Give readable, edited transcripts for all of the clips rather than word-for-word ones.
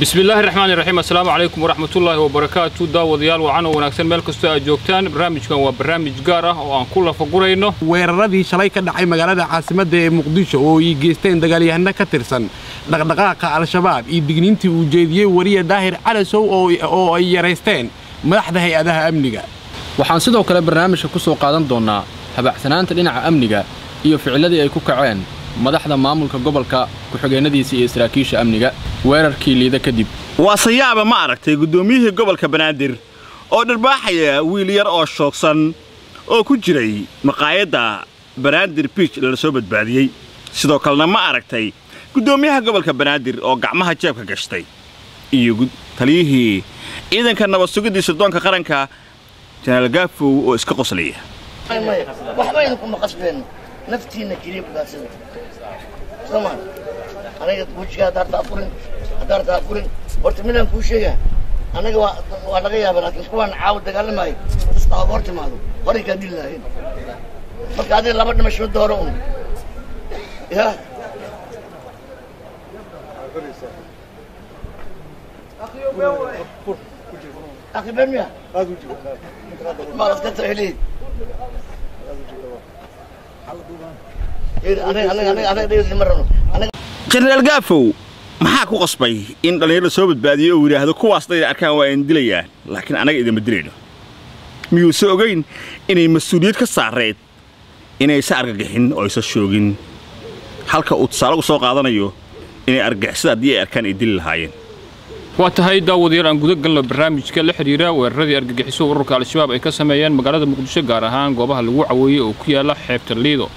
Bismillaahi raxmaani raxiim. Assalaamu calaykum waraxmatullaahi wabarakaatu. Daawadayaal wacan oo wanaagsan meel kastoo aad joogtaan. Barnaamijkan waa barnaamij gaar ah oo aan ku lafagurayno weeraradii shalay ka dhacay magaalada caasimadda ee Muqdisho oo ay geysteen dagaalyahano ka tirsan dhaqdhaqaaqa Al-Shabaab iyo digniintii uu jeediyey wariye Daahir Calasow oo ay yaraysteen madaxda hay-adaha amniga. Waxaan sidoo kale barnaamijka ku soo qaadan doonnaa habacsanaanta dhinaca amniga iyo ficiladii ay ku kaceen madaxda maamulka gobolka, ku-xigeenadiisa iyo saraakiisha amniga weerarkii Liida kadib. Waa sayaaba, ma aragtay guddoomiyihii gobolka Banaadir oo dharbaaxaya wiil yar oo shoogsan oo ku jiray maqaayadda Banaadir Beach lala soo badbaadiyey? Sidoo kalena ma aragtay guddoomiyaha gobolka Banaadir oo gacmaha jeebka gashtay iyo taliyihii ciidanka nabad sugiddii sirdoonka qaranka, Jenaraal Gaafow, oo iska qoslaya? Waxba idinkuma qasbeenno, naftiina keliya badbaadsada, sooma? Aniga wejiga haddaarta afurin, haddaarta afurin. Horta midaan kuu sheegaa, anaga waa laga yaaba, laakiin kuwaan caawa dagaalamaayo kasta hor timaado horay kaa dili lahayn. Marka adiga laba dhimasho dooro un ya. Akhi, been miya maalaska tahliid? Jenaraal Gaafow maxaa ku qasbay in dhallinyarada soo badbaadiyey oo yidhaahdo kuwaas dayda arkaan waa idin dilayaan, laakiin annaga idinma dilayno? Miyuuse ogayn inay mas-uuliyad ka saarayd inaysa argagixin oo aysa shoogin, halka uu tusaale u soo qaadanayo inay argagixisada haddii ay arkaan ay dili lahaayeen? Waa tahay daawadayaal, aan guda galno barnaamijka la xidhiira weeraradii argagixiso ururka Al-Shabaab ay ka sameeyeen magaalada Muqdisho, gaar ahaan goobaha lagu caweeyey oo ku yaala xeebta Liido.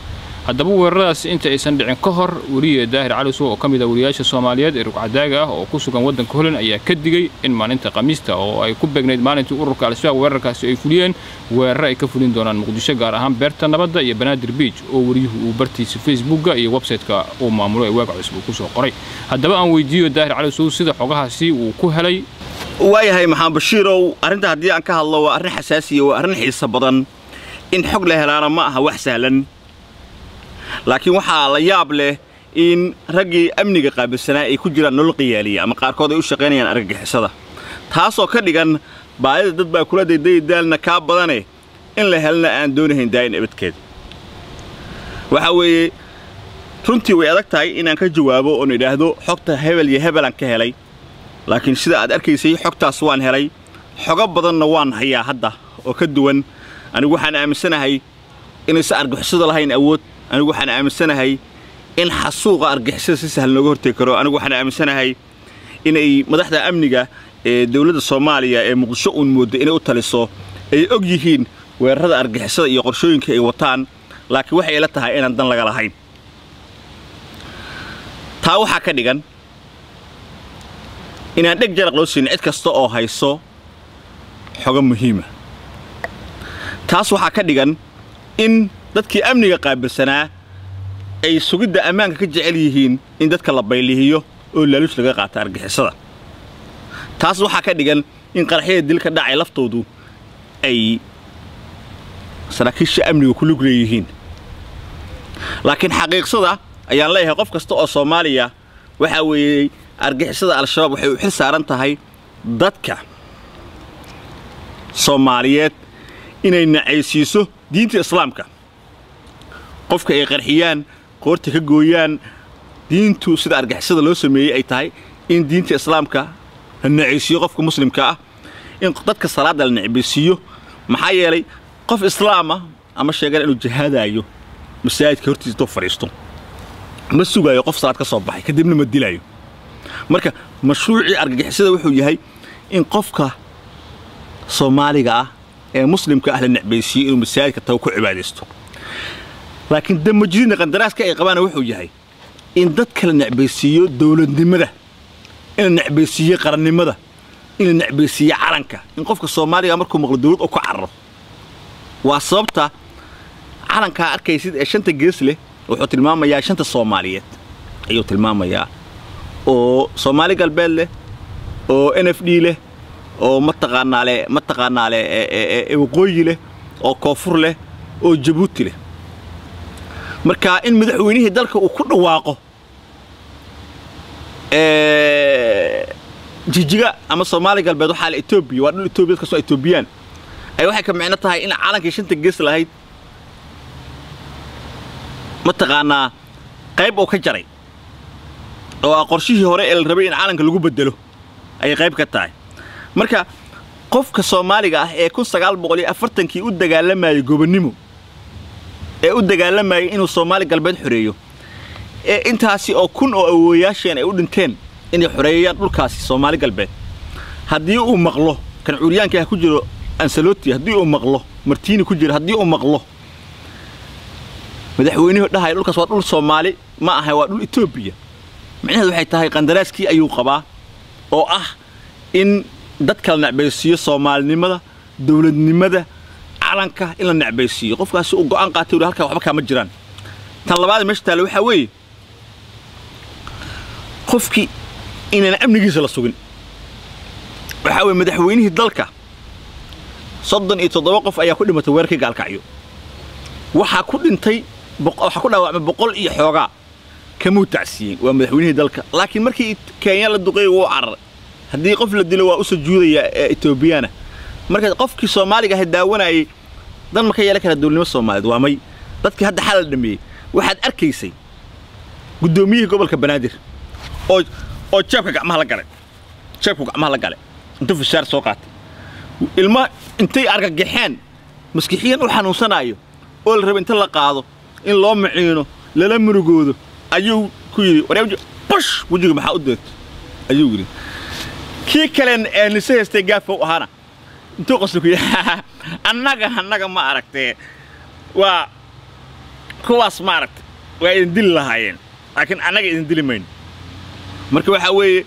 Haddaba weeraradaasi inta aysan dhicin ka hor, weriye Daahir Calisow oo ka mid ah weriyaasha Soomaaliyeed ee rugcadaaga ah oo ku sugan waddanka Holland ayaa ka digay in maalinta Khamiista, oo ay ku beegnayd maalintii ururka Al-Shabaab weerarkaasi ay fuliyeen, weeraro ay ka fulin doonaan Muqdisho, gaar ahaan Beerta Nabadda iyo Banaadir Beach, oo weriyuhu uu bartiisa Facebooka iyo website-ka uu maamulo ee Waaga Cusub uu kusoo qoray. Haddaba aan weydiiyo Daahir Calisow sida xogahaasi uu ku helay. Waayahay Maxamed Bashiirow, arrinta haddii aan ka hadlo waa arrin xasaasiya, waa arrin xiiso badan. In xog la helaana ma aha wax sahlan, laakiin waxaa la yaab leh in raggii amniga qaabilsanaa ay ku jiraan nolol qiyaaliya ama qaarkood ay u shaqaynayaan argagixisada, taasoo ka dhigan baadida dad baa kula daydayi daalna kaa badane in la helna aan doonahayn daayin ebadkeed. Waxaa weeye runtii way adag tahay inaan ka jawaabo oon idhaahdo xogta hebel iyo hebelaan ka helay, laakiin sida aad arkaysay xogtaas waan helay, xogo badanna waan hayaa hadda oo ka duwan. Anigu waxaan aaminsanahay inaysan argixisada lahayn awood. Anigu waxaan aaminsanahay in xasuuqa argixisada si sahlan looga hortegi karo. Anigu waxaan aaminsanahay inay madaxda amniga ee dowladda Soomaaliya ee Muqdisho uun mooddo inay u taliso ay og yihiin weerarada argixisada iyo qorshooyinka ay wataan, laakiin waxay ila tahay inaan dan laga lahayn. Taa waxaa ka dhigan inaan dheg jaraq loo siinin cid kasta oo hayso xogo muhiima. Taas waxaa ka dhigan in dadkii amniga qaabilsanaa ay sugidda ammaanka ka jecel yihiin in dadka la baylihiyo oo laaluush laga qaata argixisada. Taas waxaa ka dhigan in qaraxyada dil ka dhacay laftoodu ay saraakiisha amniga ku lug leeyihiin. Laakiin xaqiiqsada ayaan leeyahay qof kasta oo Soomaaliya, waxaa weeyey argixisada Al-Shabaab waxay u xil saaran tahay dadka Soomaaliyeed inay nacaysiiso diinta Islaamka. Qofka ay qarxiyaan, qoorta ka gooyaan, diintu sida argixisada loo sameeyey ay tahay in diinta Islaamka la nacaysiiyo qofka muslimka ah, in dadka salaadda la necbaysiiyo. Maxaa yeelay qof islaama ama sheegana inuu jihaadaayo masaajidka hortiisa intuu fadhiisto ma sugaayo qof salaad ka soo baxay, kadibna ma dilaayo. Marka mashruucii argagixisada wuxuu yahay in qofka Soomaaliga ah ee muslimka ah la necbaysiiyo inuu masaajidka tago ku cibaadaysto. Laakiin damajidina qandaraaska ay qabaana wuxuu yahay in dadka la necbaysiiyo dowladnimada, in la necbaysiiyo qarannimada, in la necbaysiiyo calanka, in qofka Soomaaliga markuu maqlo dowlad oo ku cararo. Waa sababta calankaa arkaysid ee shanta gees leh wuxuu tilmaamayaa shanta Soomaaliyeed ayuu tilmaamayaa, oo Soomaali Galbeed leh, oo NFD leh, oo mataqaanaa leh, mataqaanaa leh waqooyi leh, oo koonfur leh, oo Jabuuti leh. Marka in madaxweynihii dalka uu ku dhawaaqo Jijiga ama Soomaali galbeed waxaa la Etoobiya, waa dhul Etoobiya, dadka soo Etoobiyaan ay waxay ka micno tahay in calankii shanta gees lahayd mataqaanaa qayb oo ka jaray oo ah qorshihii hore ee la rabay in calanka lagu bedelo ayay qayb ka tahay. Marka qofka Soomaaliga ah ee 1940kii u dagaalamayay gobonnimo, ee u dagaalamayay inuu Soomaali galbeed xoreeyo, ee intaasi oo kun oo awoowayaasheen ay u dhinteen inay xoreeyaan dhulkaasi Soomaali galbeed, haddii uu maqlo kan cuuryaanka ah ku jiro Ancelotti, haddii uu maqlo Martini ku jiro, haddii uu maqlo madaxweynuhu dhahay dhulkaas waa dhul Soomaali ma aha, waa dhul Etoobiya, micnaheedu waxay tahay qandaraaskii ayuu qabaa oo ah in dadka la necbaysiiyo Soomaalinimada, dowladnimada, calanka in la necbaysiiyo. Qofkaasi uu go'aan qaatay halkaa waxba kaama jiraan. Tan labaad meesha taale waxaa weeye qofkii inaan amnigiisa la sugin. Waxaa weeye madaxweynihii dalka 37 qof ayaa ku dhimatay weerarkii Gaalkacyo, waxaa ku dhintay, waxaa ku dhaawacmay 100 iyo xoogaa, kamuu tacsiiyey, waa madaxweynihii dalka. Laakiin markii Kenya la duqeeyey wuu cararay. Haddii qof la dilo waa u sujuudayaa ee Etoobiyana. Marka qofkii Soomaaliga ah daawanayay dan ma ka yeelan kara dowladnimo Soomaaliyeed? Waa may. Dadkii hadda xal la dhameeyey waxaad arkaysay guddoomiyihii gobolka Banaadir oo jeebka gacmaha la galay, jeebku gacmaha la galay intuu fishaar soo qaatay, ilma intay argagaxeen maskixiyan u xanuunsanaayo oo la rabo inta la qaado in loo maciino lala murugoodo ayuu ku yidhi waryaa bush wejiga maxaa u deegto ayuu yidhi. Kii kalen ee nise haystay gaafow ahaana intuu qoslo ku yidhi annaga ma aragtee waa kuwaas, ma aragtay waa idin dili lahaayeen laakiin annaga idin dili mayno. Marka waxaa weeye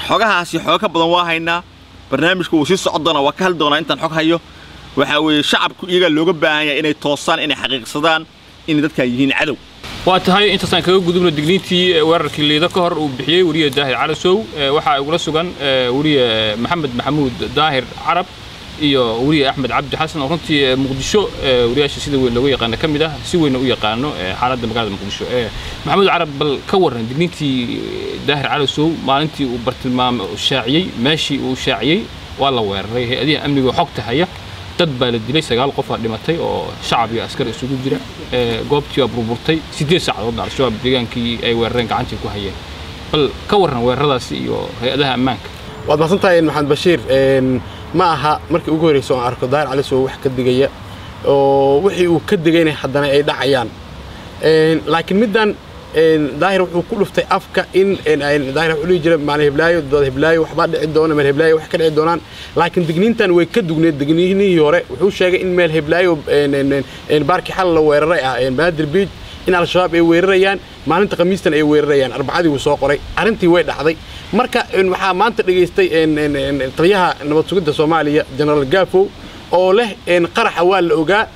xogahaasi xooga ka badan waa haynaa, barnaamijku wuu sii socon doonaa, waa ka hadli doonaa intaan xog hayo. Waxaa weeye shacabku iyagaa looga baahan yahay inay toosaan, inay xaqiiqsadaan inay dadkaa yihiin cadow. Waa tahay intaasaan kaga gudubno digniintii weerarkii Liido ka hor uu bixiyey weriye Daahir Calasow. Waxaa igula sugan weriye Maxamed Maxamuud Daahir Carab iyo weriye Axmed Cabdi Xasan oo runtii Muqdisho weriyaasha sida weyn looga yaqaano ka mid ah, si weynna u yaqaano xaaladda magaalada Muqdisho. Maxamuud Carab, bal ka warran digniintii Daahir Calasow maalintii uu bartilmaame shaaciyey, meeshii uu shaaciyey waa la weeraray, hay-adihi amniga xogta haya, dad baa la dilay, 9 qof aa dhimatay oo shacab iyo askar isugu jira, goobtii waa burburtay, 8 saacadoodna Al-Shabaab deegaankii ay weerareen gacantii ku hayeen. Bal ka warran weeraradaasi iyo hay-adaha ammaanka. Waad mahadsantahay Maxamed Bashiir. Ma aha markii ugu horreysay oon arko Daahir Calasow wax ka digaya oo wixii uu ka digayna haddana ay dhacayaan, laakiin middan Daahir wuxuu ku dhuftay afka in Daahir wuxuu dhihi jiray maalin heblaayo, dood heblaayo waxbaa dhici doona, meel heblaayo wax ka dhici doonaan, laakiin digniintan way ka dugneed digniinihii hore. Wuxuu sheegay in meel heblaayo baarkii xal la weeraray ah Banaadir Beach in Al-Shabaab ay weerarayaan maalinta Khamiistan, ay weerarayaan Arbacadii wuu soo qoray, arrintii way dhacday. Marka waxaa maanta dhegaystay taliyaha nabad sugidda Soomaaliya Jenaraal Gaafow oo leh qaraxa waa la ogaa,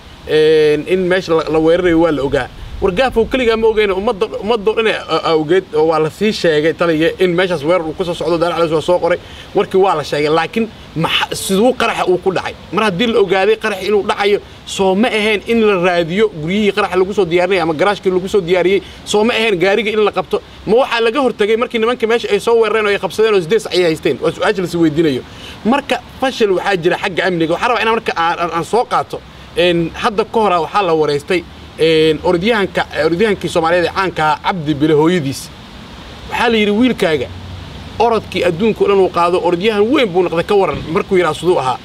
in meesha la weerarayo waa la ogaa. War Gaafow keligaa ma ogeyna, ummadda ummadoo dhan awgeed oo waa la sii sheegay taliya in meeshaas weerar uu ku soo socdo. Daahir Calasow waa soo qoray, warkii waa la sheegay, laakiin siduu qaraxa uu ku dhacay? Mar haddii la ogaaday qarax inuu dhacayo, soo ma ahayn in la raadiyo guryihii qaraxa lagu soo diyaarinayay ama garaashkii lagu soo diyaariyey? Soo ma ahayn gaariga in la qabto? Ma waxaa laga hortagay markii nimanka meesha ay soo weerareen oo ay qabsadeen oo 8 sac ay haysteen? Waa su-aasha lasi weydiinayo. Marka fashil waxaa jira xagga amniga. Waxaa rabaa inaan marka aan soo qaato hadda ka hora waxaa la wareystay orodyahanka, orodyahankii Soomaaliyeed ee caanka ahaa Cabdi Bile hooyadiis. Waxaa la yidhi wiilkaaga orodkii adduunka o dhan uu qaado, orodyahan weyn buu noqday, ka waran markuu yidhaha siduu ahaa?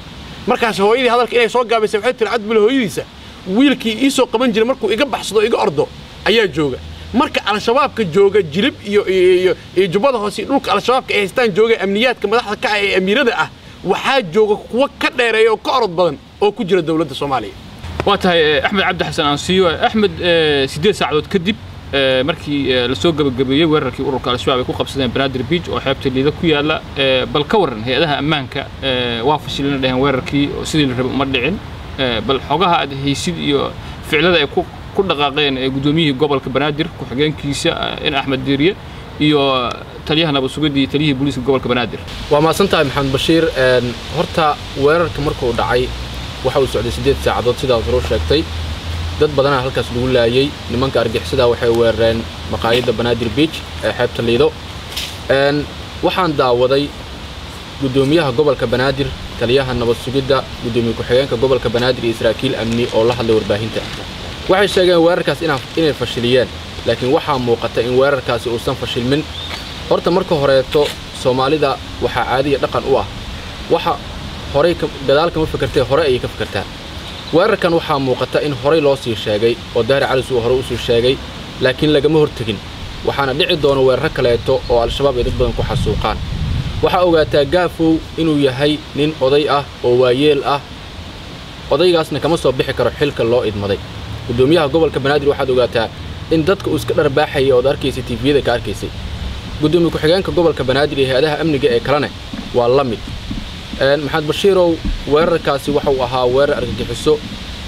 Markaas hooyadii hadalka inay soo gaabaysay waxay tiri Cabdi Bile hooyadiisa, wiilkii ii soo qaban jiray markuu iga baxsado iga ordo ayaa jooga. Marka Al-Shabaabka jooga Jilib iyo iyo iyo Jubbada Hoose, dhulka Al-Shabaabka ay haystaan jooga, amniyaadka madaxda ka ah ee amiirada ah, waxaa jooga kuwa ka dheereeya oo ka orod badan oo ku jira dowladda Soomaaliya. Waa tahay Axmed Cabdi Xasan aan siiyo. Axmed, 8 saacadood kadib markii lasoo gabagabeeyey weerarkii ururka Al-Shabaab ay ku qabsadeen Banaadir Beach oo xeebta Liida ku yaalla, bal ka warran hay-adaha ammaanka waa fashilina dheheen weerarkii oo sidii la rabay uma dhicin. Bal xogaha aad haysid iyo ficilada ay ku dhaqaaqeen ee guddoomiyihii gobolka Banaadir, ku-xigeenkiisa in Axmed Diiriye iyo taliyaha nabad sugidda iyo taliyihii booliiska gobolka Banaadir. Waa mahadsantahay Maxamed Bashiir. Horta weerarka markuu dhacay waxa uu socday 8 saacadood sidaad hore u sheegtay, dad badanaa halkaas lagu laayay. Nimanka argixisada waxay weerareen maqaayadda Banaadir Beach ee xeebta Liido. Waxaan daawaday Gudoomiyaha gobolka Banaadir, taliyaha nabad sugidda, gudoomiye ku-xigeenka gobolka Banaadir iyo saraakiil amni oo la hadlay warbaahinta waxay sheegeen weerarkaas inay fashiliyeen, laakiin waxaa muuqata in weerarkaasi uusan fashilmin. Horta marka horeeto Soomaalida waxaa caadiya dhaqan u ah waxa horay gadaal kama fikirtay, hore ayay ka fikirtaa. Weerarkan waxaa muuqata in horay loo sii sheegay oo Daahir Cali uu hore u sii sheegay, laakiin lagama hortegin. Waxaana dhici doona weeraro kaleeto oo Al-Shabaab ay dad badan ku xasuuqaan. Waxaa ogaataa Gaafow inuu yahay nin oday ah oo waayeel ah, odaygaasna kama soo bixi karo xilka loo idmaday. Gudoomiyaha gobolka Banaadir waxaad ogaataa in dadka uu iska dharbaaxayay ood arkaysay TV-yada ka arkaysay. Gudoomiye ku-xigeenka gobolka Banaadir iyo hay-adaha amniga ee kalena waa la mid. Maxamed Bashiirow, weerarkaasi waxa uu ahaa weerar argagixiso,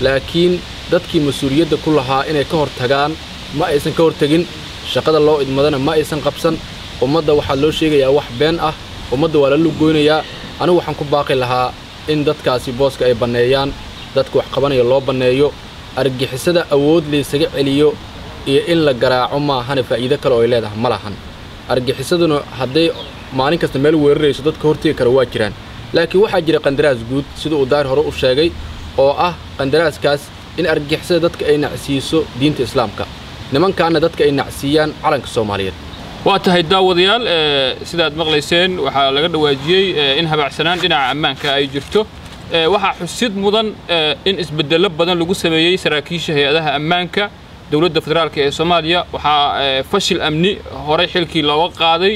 laakiin dadkii mas-uuliyadda ku lahaa inay ka hortagaan ma aysan ka hortegin, shaqada loo idmadana ma aysan qabsan. Ummadda waxaa loo sheegayaa wax been ah, ummadda waa la lugoynayaa. Anigu waxaan ku baaqi lahaa in dadkaasi booska ay banneeyaan, dadka wax qabanaya loo banneeyo, argagixisada awood laysaga celiyo iyo in la garaaco maahane faa'iido kale oo ay leedahay ma lahan. Argagixisaduna hadday maalin kasta meel weerarayso dadka hortegi kara waa jiraan, laakiin waxaa jira qandaraas guud sida uu Daahir hore u sheegay oo ah qandaraaskaas in argagixisada dadka ay nacsiiso diinta islaamka, nimankaana dadka ay nacsiiyaan calanka Soomaaliyeed. Waa tahay daawadayaal, sidaad maqlayseen waxaa laga dhawaajiyey in habacsanaan dhinaca ammaanka ay jirto. Waxaa xusid mudan in isbeddello badan lagu sameeyey saraakiisha hay-adaha ammaanka dowladda federaalka ee Soomaaliya. Waxaa fashil amni horey xilkii looga qaaday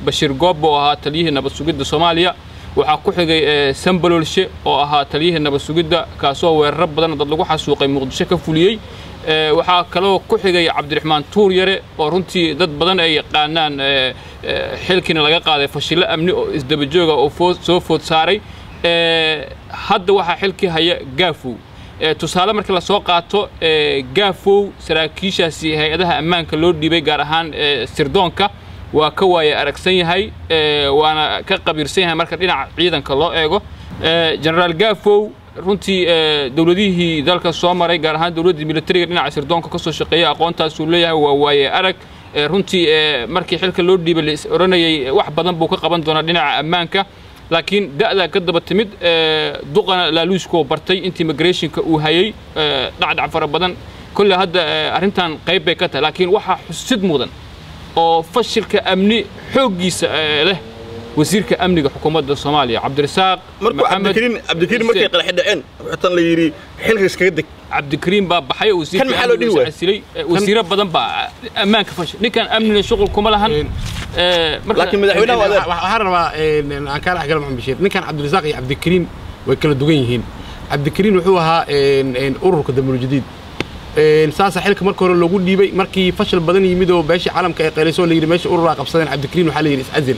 Bashiir Goob oo ahaa taliyihii nabad sugidda Soomaaliya. Waxaa ku xigay Sambalolshe oo ahaa taliyihii nabad sugidda, kaasoo weeraro badan dad lagu xasuuqay Muqdisho ka fuliyey. Waxaa kaloo ku xigay Cabdiraxmaan Tuuryare oo runtii dad badan ay yaqaanaan, xilkiina laga qaaday fashillo amni oo isdaba jooga oo soo food saaray. Hadda waxaa xilkii haya Gaafow. Tusaale marka la soo qaato, Gaafow saraakiishaasi hay-adaha ammaanka loo dhiibay gaar ahaan sirdoonka waa ka waaya aragsan yahay, waana ka qabiirsan yahay marka dhinaca ciidanka loo eego. Generaal Gaafow runtii dowladihii dalka soo maray gaar ahaan dowladdii militariga dhinaca sirdoonka ka soo shaqeeyay aqoontaasuu leeyahay, waa waaye arag. Runtii markii xilka loo dhiibay la is odhanayay wax badan buu ka qaban doonaa dhinaca ammaanka, laakiin da'daa ka daba timid, duqana laaluuskoo bartay intii migrationka uu hayay dhacdhac fara badan. Kolle hadda arrintan qayb bay ka tahay, laakiin waxaa xusid mudan oo fashilka amni xooggiisa leh wasiirka amniga xukuumadda Soomaaliya Cabdirasaaq markuu Cabdikariin markay qaraxi dhaceen wuxuu la yiri xilka iskaga deg. Cabdikariin baa baxay oo wasiirka asilay, wasiiro badan baa ammaanka fashil. Ninkan amniga shuqul kuma lahan. Laakiin madaxweynaha waxaan rabaa aan ka dhaxgalo Maxamed Bashiir, ninkan Cabdirasaaq iyo Cabdikariin way kala duwan yihiin. Cabdikariin wuxuu ahaa ururka Damul Jadiid, saasa xilka marka hore loogu dhiibay. Markii fashil badan yimid oo beeshii caalamka ay qaylisoo la yidhi meesha ururaa qabsadeen, Cabdikariin waxaa la yidhi iscazil,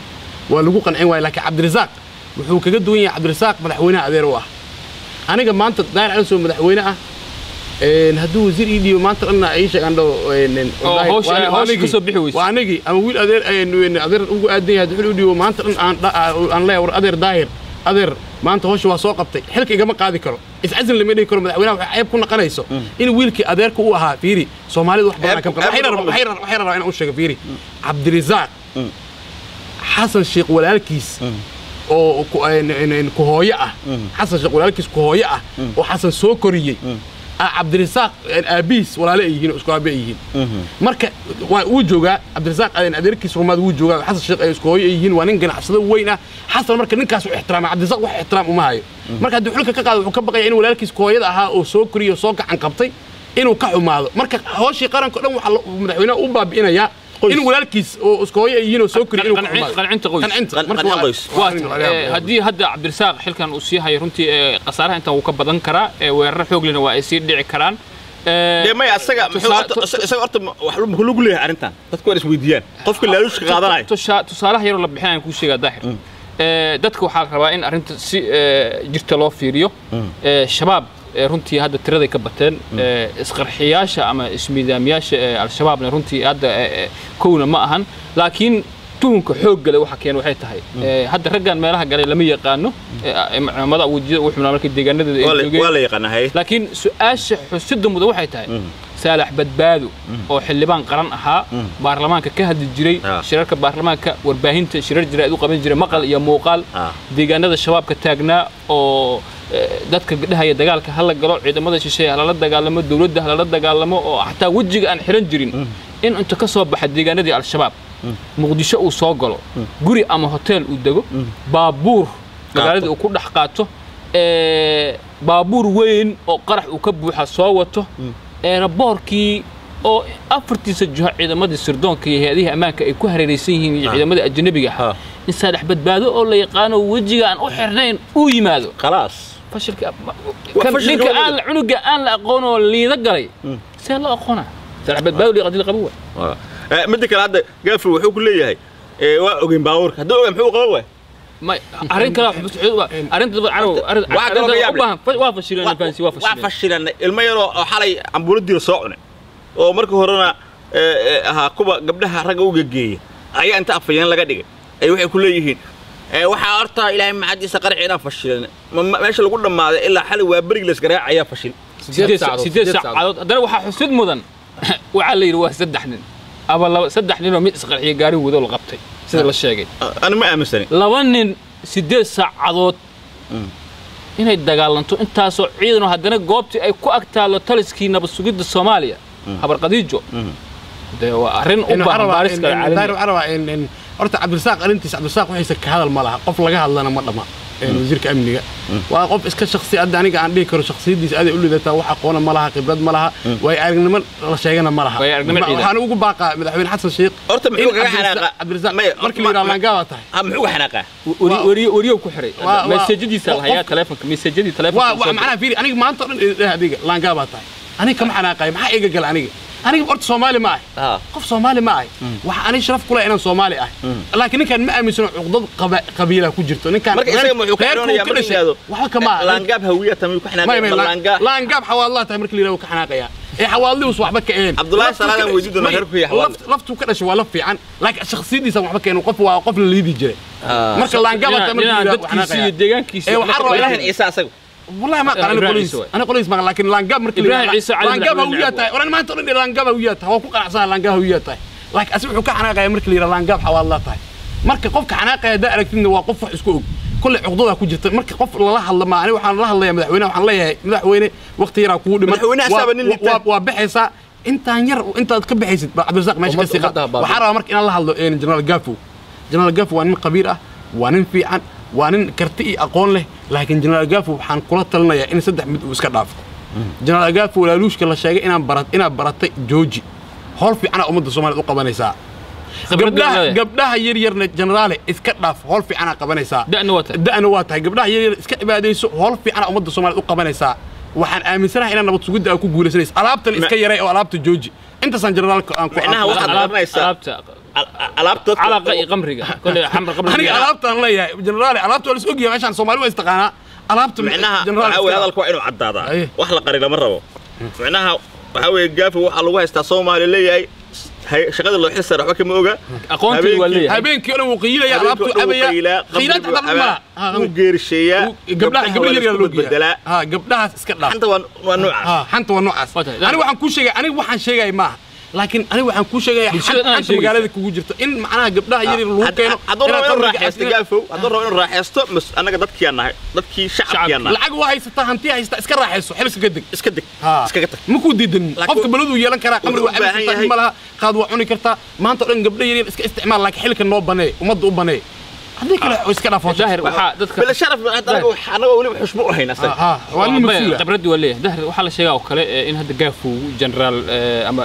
waa lagu qancin waaya. Laakiin Cabdirasaaq wuxuu kaga duwan yahay, Cabdirasaaq madaxweynaha adeer u ah. Aniga maanta Daahir Cali soo madaxweyne ah, hadduu wasiir ii dhiibo maanta dhanna ay sheegaan waa anigii ama wiil adeer adeer ugu aadan yahay hadduu xil u dhiibo maanta dhan aan leeyahay war adeer Daahir adeer maanta hawsha waa soo qabtay, xilka igama qaadi karo, iscazil lama dhihi karo. Madaxweynaha waxay ceeb ku naqanayso in wiilkii adeerka u ahaa. Fiiri Soomaalidu wax badan waxay rabaa inaan u sheego. Fiiri Cabdirasaaq Xasan Sheekh walaalkiis oo ku hooyo ah, Xasan Sheekh walaalkiis ku hooyo ah oo Xasan soo koriyey, Cabdirasaaq aabihiis walaale ay yihiin oo isku aabe ay yihiin. Marka waa uu joogaa Cabdirasaaq adeerkiis rumaad wuu joogaa, Xasan Sheekh ay isku hooyo ay yihiin, waa nin ganacsado weyn ah. Xasan marka ninkaas uu ixtiraama, Cabdirasaaq wax ixtiraam uma hayo. Marka haddii xulka ka qaado wuxuu ka baqayaa in walaalkiis ku hooyada ahaa oo soo koriyey oo soo gacan qabtay inuu ka xumaado. Marka hawshii qaranka o dhan waxaa madaxweynaha u baabi'inayaa in walaalkiis oo isku hooyo ay yihiin oo soo koriyey inuu ka xumaado. Qancinta qoys. Qancinta qoys. Haddii hadda Cabdirasaaq xilkan uu sii hayo runtii khasaaraha intan wuu ka badan karaa, weeraro xoog lehna waa ay sii dhici karaan. Dee maya asaga isaga horta wax muxuu lagu leeyahay arrintan, dadku waa isweydiiyaan qofka laaluushka qaadanayo. Tusaalaha yaroo la bixinayaan kuu sheegaa Daahir, dadka waxaa la rabaa in arrinta si jirta loo fiiriyo. Shabaab runtii hadda tiraday ka bateen, isqarxiyaasha ama ismiidaamiyaasha Al-Shabaabna runtii hadda kowna ma ahan, laakiin tuhunka xoogga leh waxa keen waxay tahay hadda raggan meelaha galay lama yaqaano, ciidamada wajiyada u xumnaa markii deegaanadeeda ay joogeen waa la yaqaanaa. Laakiin su'aasha xusida mudan waxay tahay Saalax Badbaado oo xildhibaan qaran ahaa, baarlamaanka ka hadli jiray, shirarka baarlamaanka, warbaahinta shirar jira u qaban jiray, maqal iyo muuqaal, deegaanada shabaabka taagnaa oo dadka dhahaya dagaalka hala galo, ciidamada shisheeye halala dagaalamo, dowladda halala dagaalamo, oo xataa wejiga aan xiran jirin, in inta ka soo baxa deegaanadii al-shabaab Muqdisho uu soo galo, guri ama hotel uu dego, baabuur magaalada uu ku dhex qaato, baabuur weyn oo qarax uu ka buuxa soo wato, eeraboorkii oo afartiisa juha ciidamadii sirdoonka iyo hay-adihii ammaanka ay ku hareeraysan yihiin iyo ciidamadii ajnabiga ah, in Saalax Badbaado oo la yaqaano wejiga aan u xirnayn uu yimaado. Khalaas. Fashilka ninka aan cunuga aan la aqoon oo liida galay see loo aqoonaa? Saalax Badbaado liiqadii qabo waa. Midda kale hadda Gaafi wuxuu ku leeyahay waa ogeyn baabuurka, hadduu ogeyn muxuu qaban waay? ما arrin kale arrinta carab arrinta u baahan waa fashilan fansi waa fashilan waa fashilan ilmo yar oo xalay cambuuladii soo cunay oo markii horena ahaa kuwa gabdhaha ragga u gegeeyay ayaa inta afayeen laga dhigay ay waxay ku leeyihiin waxaa horta Ilaahay macadiisa qarci inaan fashilan meesha lagu dhamaaday ilaa xalay waa bariga la isgaraac ayaa fashil 8 saacadood. Haddana waxaa xusid mudan waxaa la yidhi waa 3 nin ama 2 3 nin oo mid isqarxiya gaari wado la qabtay sida la sheegay. Ana ma aaminsanin 2 nin 8 saacadood inay dagaalanto intaasoo ciidan oo haddana goobtii ay ku ag taallo taliskii nabad sugidda Soomaaliya Habar Qadiijo. Dee waa arrin u baahan baaris kale caalami. Horta Cabdirasaaq arrintiisa, Cabdirasaaq waxaysa ka hadal ma laha, qof laga hadlana ma dhama. Wasiirka amniga waa qof iska shakhsi hadda aniga aan dhihi karo shakhsiyadiisa aad ay u liidataa, wax aqoona ma laha, khibrad ma laha, way aragnimo la sheegana ma laha. Waxaan ugu baaqaa madaxweyne Xasan Sheekh horta muxuu kaga xanaaqa Cabdirasaaq markii la yiraahdo laangaaba tahay muxuu ka xanaaqa wariyo ku xiray mesajadiisa la hayaa telefonka, mesajadii telefonka waa macnaha fiiri aniga maanta dhan adiga laangaaba tahay, aniga kama xanaaqay, maxaa iga gal aniga aniga horta Soomaali ma ahay, qof Soomaali ma ahay, waxa aniga sharaf ku leh inaan Soomaali ahay, laakiin ninkan ma aaminsano cuqdad qabiila ku jirto ninkan. Marka isaga muxuu ka xanaaqayaa marka yiraahdo waxa kama laangaab hawiya tamii ku xanaaqaya laangaab laangaab xawaallah tahay marka la yiraahdo ka xanaaqaya ee xawaalli us waxba ka een Cabdullaahi Salaadan weydiin doona reerku yahay xawaalli laftu ka dhashay waa laf fiican, laakiin shakhsiyadiisa waxba keen qof waa qof la liidi jiray. Marka laangaab tamii marka la yiraahdo dadkiisa iyo deegaankiisa ee waxa rabaa Ibrahim Ciise asagu والله ما قال انا بوليس انا بوليس ما لكن لانقاب مركل ابراهيم عيسى علي لانقاب هويته وانا ما انت لانقاب هويته هو ku qanacsan laangaab هويته laakiin asig wuxuu ka xanaaqaya markii la yiraahdo laangaab xawaallah tahay. Marka qofka xanaaqaya da aragtidna waa qof wax isku og kulli cuqdada ku jirta. Marka qof lala hadlo ma aniga waxaan la hadlayaa madaxweynaha, waxaan leeyahay madaxweyne waqti yar kugu dhiman, madaxweynaha asaaba nin liita waa bixaysa intaan yar intaad ka bixaysid Cabdirasaaq meesha ka sii qaad. Waxaan rabaa marka inaan la hadlo General Gafo. General Gafo waa nin qabiir ah, waa nin fiican, waa nin karti iyo aqoon leh, laakiin General Gafo waxaan kula talinayaa in 3 mid uu iska dhaafo. General Gafo walaaluushka la sheegay inaan baratay jooji howl fiican ummadda Soomaaliyeed u qabanaysaa. Gabdhaha yar yarna generaale iska dhaaf, howl fiican qabanaysaa. Da'na waa tahay gabdhaha yar yar iska cibaadayso, howl fiican ummadda Soomaaliyeed u qabanaysaa. Waxaan aaminsanahay inaan nabad sugidda ku guuleysanayso. Alaabtan iska yaray oo alaabta jooji. Intaasaan generaalka aan ku macnaha waxaad garanaysaa alaabta alaabta calaqa iyo qamriga kulli xamr qamriga aniga alaabtaan leeyahay generaal alaabta waa la isog yahay meeshaan Soomaali waa istaqaanaa alaabta macnaha waxa weeye hadalku waa inuu caddaadaa, wax la qari lama rabo. Macnaha waxa weeye Gaafi waxa lagu haystaa Soomaali leeyahay shaqada loo xil saaray waxba kama oga, aqoontii waa leeyahay, habeenkii oo dhan wuu qiilaya alaabtu abaya qiilaad xataa ma laha, wuu geerisheeyaa gabdhaha gabdhaha yar loo bedelaa gabdhahaas iska dhaaf. Xanta waa noocaas, xanta waa noocaas. Aniga waxaan ku sheegay aniga waxaan sheegay maaha, laakiin aniga waxaan ku sheegay xanta magaalada kugu jirto in macnaha gabdhaha yar lagu keeno. Hadduu rabo inuu raaxaysto Gaafow, hadduu rabo inuu raaxaysto annaga dadkii aan nahay, dadkii shacabkii aan nahay, lacag waa haysataa, hanti haysataa, iska raaxayso, xilka ka deg, iska deg, iskaga tag, ma ku diidan. Qofka baladu yeelan karaa, qamri waa cabi kartaa, ma laha qaad waa cuni kartaa, maanta dhan gabdhaha yar iska isticmaal, laakiin xilka noo banee, ummadda u banee. Haddii kale iska dhaafo daahir waxaa dadka bila sharaf anaga anaga waliba xushmo u hayna asaga waa nin mas'uul khibradii waa leeyahay. Daahir waxaa la sheegaa oo kale in hadda Gaafow generaal ama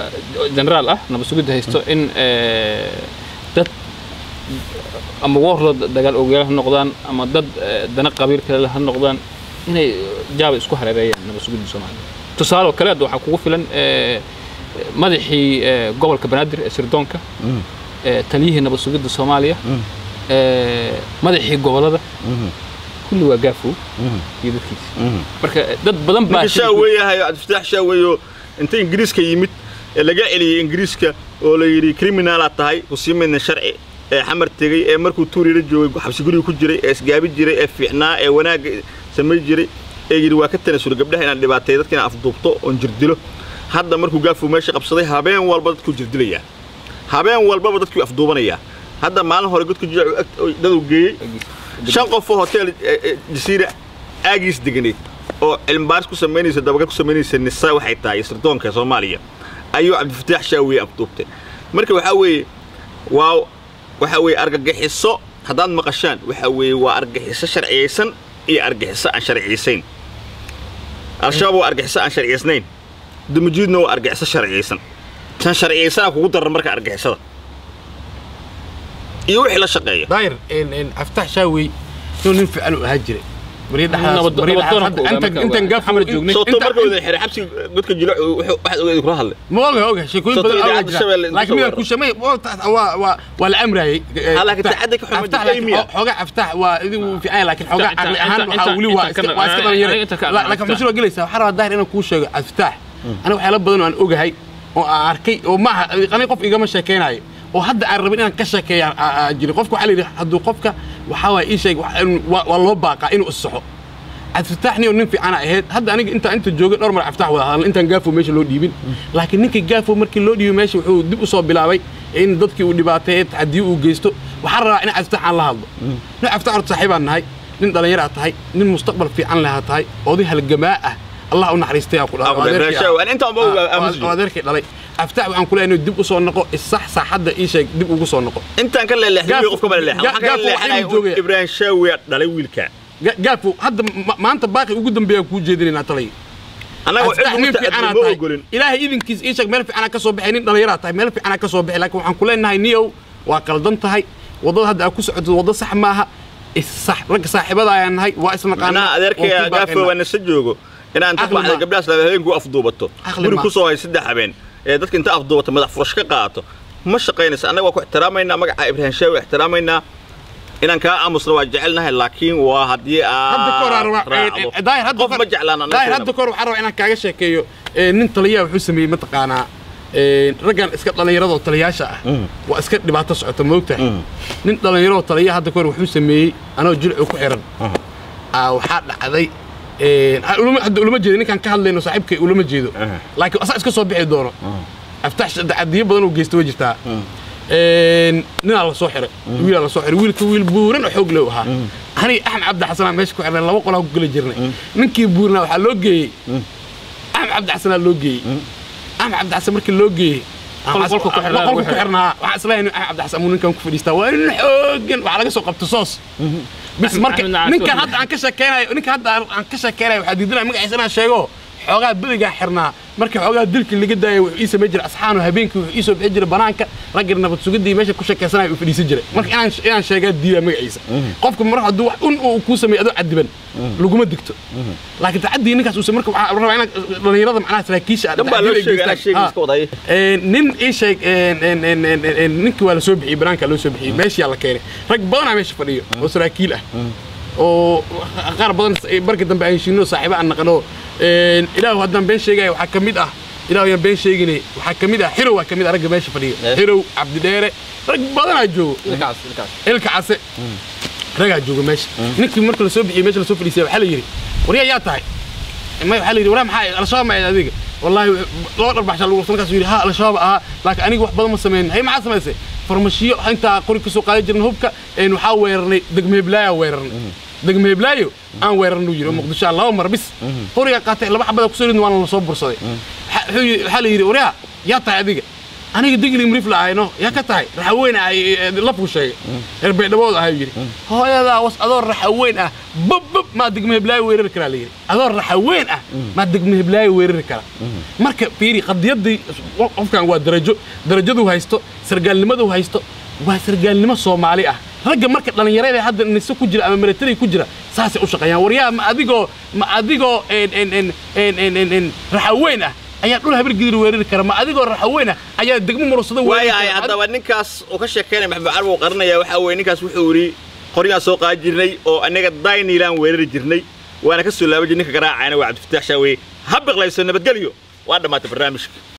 generaal ah nabad sugidda haysto in dad ama warlord dagaal ogayaal ha noqdaan ama dad dana qabiil kale ha noqdaan inay jaaba isku hareereeyaan nabad sugidda Soomaaliya. Tusaale oo kale hadda waxaa kugu filan madaxii gobolka Banaadir ee sirdoonka, taliyihii nabad sugidda Soomaaliya, madaxii gobolada, kulli waa Gaafow iyo dadkiisa. Marka dad badan baa ninka shaaweeyahay Cabdifataax Shaaweeyo inta Ingiriiska yimid ee laga celiyey Ingiriiska oo la yidhi criminalaad tahay ku sii mayna sharci, ee xamar tegey ee markuu tuuriila joogay xabsi guriga ku jiray ee isgaabi jiray ee fiicnaa ee wanaagga samay jiray ee yidhi waa ka tanasula gabdhaha inaan dhibaateeyo dadka inaan afduubto oon jirdilo Hadda markuu Gaafo meesha qabsaday, habeen walba dadku jirdilaya, habeen walbaba dadku afduubanaya. Hadda maalin hore godka Jilacow dadu geeyey 5 qof oo hotel Jasiira aagiis deganeed oo cilmi baaris ku samaynaysa, dabagal ku samaynaysa NISA waxay tahay sirdoonka Soomaaliya, ayuu Cabdifataax Shaawiye afduubtay. Marka waxaa weeye waa waxa weeye argagixiso haddaad maqashaan, waxa weeye waa argagixiso sharciyeysan iyo argagixiso aan sharciyeysayn. Al-Shabaab waa argagixiso aan sharciyeysnayn, Dumujiidna waa argagixiso sharciyeysan. Tan sharciyeysanaa kugu daran marka argagixisada iyo wixii la shaqeeya. Daahir, Aftaax Shaawey inuu nin fiican u ahaa jiray. Sababtoo marka wada xiray xabsiga godka Jilac, waxaad ogeed kula hadlay. Ma oga, oga sheekooyin badan idaacadda Shabeelle. Laakiin midaan ku shamay waa la amrayay. Laakiin tacaddi ka xun ma jirto. Xoogaa Aftaax waa idin fiican, laakiin xoogaa caqli ahaan waxaa weli waa iska dhalinyaro. Laakiin mashruuc gelaysa waxaa rabaa Daahir inaan kuu sheego Aftaax, aniga waxyaalo badan oo aan ogahay oo aan arkay oo maaha aniga qof igama sheekaynayo oo hadda aan rabin inaan ka sheekeeya jirin. Qofka waxaa la yidhi hadduu qofka waxaa waaya ii sheeg, waa loo baaqaa inuu issaxo. Cabdifataax nin fiican ahayd. Hadda aniga inta joogay dhowr mar Cabdifataax wada hadalna intaan Gaafo meesha loo dhiibin. Laakiin ninkii Gaafo markii loo dhiibay meesha, wuxuu dib u soo bilaabay in dadkii uu dhibaateeyey, tacadiyo uu geysto. Waxaan rabaa in Cabdifataax aan la hadlo. Nin Cabdifataax horta saaxiibaan nahay, nin dhallinyar aad tahay, nin mustaqbal fiican leh aad tahay, oday halgamaa ah, Allah u naxariistay ku adeerkay dhalay. Cabdifataax waxaan ku leeyahay inuu dib u soo noqo, isax saaxadda ii sheeg, dib ugu soo noqo. Intaan ka leeleexday qofka ma leeleexan, waxaan ka leeleexanay Ibrahim Shaawi dhalay wiilka Gaafo. Hadda maanta baaqi ugu dambeeya kuu jeedinaynaa talay. Annaga cid ma ogolin. Ilaahay idinkiis ii sheeg, meel fiicanaa ka soo baxay, nin dhallinyaraa tahay, meel fiicanaa ka soo baxay. Laakiin waxaan ku leenahay niyow, waa qaldan tahay waddada hadda aad ku socotid, waddo sax maaha, issax. Ragga saaxiibada ayaan nahay, waa isnaqaanaa. Adeerkaya Gaafo waa nasa joogo inaan inta baxda gabdhahaas laba habeenku afduubato, guri ku soo hay 3 habeen ee dadka inta afduubato madax furash ka qaato, ma shaqaynaysa. Annaga waa ku ixtiraamaynaa magaca Ibrahim Shaawi, ixtiraamaynaa inaan kaa aamusna waa jecelnahay, laakiin waa haddii aad qof ma jeclaan. Daahir, hadda kahor waxaan rabaa inaan kaaga sheekeeyo nin taliyaa wuxuu sameeyey. Mataqaanaa raggan iska dhallinyaradoo taliyaasha ah waa iska dhibaato socota, moogtahay? Nin dhallinyaroo taliya hadda kahor wuxuu sameeyey, anoo Jilcu ku xiran, waxaa dhacday, hadda ulama jeedo ninkaan ka hadlayno, saaxiibkay ulama jeedo, laakiin asaa iska soo bixi doono. Aftaax tacadiyo badan uu geysta way jirtaa. Ninaa la soo xiray, wiilaa la soo xiray. Wiilka wiil buuran oo xoog leh ahaa. Aniga Axmed Cabdi Xasanaa meesha ku xirnay, laba qolaa ku geli jirnay. Ninkii buurnaa waxaa loo geeyey Axmed Cabdi Xasanaa loo geeyey. Axmed Cabdi Xasan markii loo geeyey qolka ku xirnaa, waxaan isleeyahay Axmed Cabdi Xasan amuu ninkan ku fadhiistaa, waa nin xooggan, waxaa laga soo qabta soos bis. Marka ninkan hadda aan ka sheekeynayo, ninka hadda aan ka sheekeynayo, waxaa diidanaya magaciisa inaan sheego. Xoogaa berigaa xirnaa, markii xoogaa dilkii laga daayay, wuxuu ii samayn jiray asxaano. Habeenkii wuxuu ii soo bixin jiray banaanka, ragga nabad sugidii meesha ku sheekaysanaya uu fadhiisan jiray. Marka inaan sheegaa diidaa magaciisa. Qofka mar hadduu wax un uu kuu sameeyo adoo cadiban laguma digto, laakiin tacadii ninkaas uu marka waxaa rabaa inaan dhalinyarada macnaha saraakiisha nin ii sheeg. Ninkii waa la soo bixiyey, banaanka loo soo bixiyey, meeshiyaa la keenay. Rag badanaa meesha fadhiyo oo saraakiil ah oo qaar badan barka dambe aan heshiino, saaxiibo aan naqano. Ilaahu haddaan been sheegaya, waxaa ka mid ah, ilaahu yaan been sheeginay, waxaa ka mid ah Xirow, waa ka mid ah ragga meesha fadhiyo, Xirow Cabdidheere, rag badanaa joogo, Ilka Case, ragaa joogo meesha. Ninkii marka lasoo bixiyey meesha lasoo fadhiisay, waxaa la yidhi, waryaa yaa tahay? May waxaa la yidhi, waraa maxaa Al-Shabaab ma ahayd adiga? Wallaahi laba dharbaxshaa lagu qabtay. Markaasuu yidhi, ha, Al-Shabaab ahaa, laakiin aniga wax badan ma sameynin. Hay, maxaa samaysay? Farmashiyo intaa qori ka soo qaadan jirnay hubka, waxaa weerarnay degmo Heblaayaa, weerarnay degmo Heblaayo aan weerarnuu yidhi oo Muqdisho laba mar bis qoriga qaatay, laba xabada kusoo ridna, waana la soo bursaday. Waxaa la yidhi, waryaa yaa tahay adiga? Aniga Digli Mrifla ahayno. Yaa ka tahay? Raxaweyn ahay. Lafuu sheegay, reer Baydhabood ahay yidhi. Hooyadaa was, adoo raxaweyn ah bab bab maa degmo Heblaayo weerari karaa? La yidhi, adoo raxaweyn ah maa degmo Heblaayo weerari karaa? Marka fiiri qadiyaddii qofkan, waa darajo, darajaduu haysto, sargaalnimaduu haysto waa sargaalnimo Soomaali ah. Ragga marka dhallinyarada hadda nise ku jira ama military ku jira saasay u shaqeeyaan. Waryaa, ma adigoo raxaweyn ah ayaa dhul Habar Gidir weerari kara? Ma adigoo raxaweyn ah ayaa degmo Murursado weerari kara? Haddaba ninkaas uu ka sheekeynaya Maxamed Carab uu qarinaya waxaa weeye, ninkaas wuxuu yidhi qoryaan soo qaadi jirnay oo anaga Dayniilaan weerari jirnay, waana ka soo laaban jirnay. Ninka garaacayna waa Cabdifataax Shaawiye. Ha biqlayso, nabadgelyo, waa dhammaatay barnaamijka.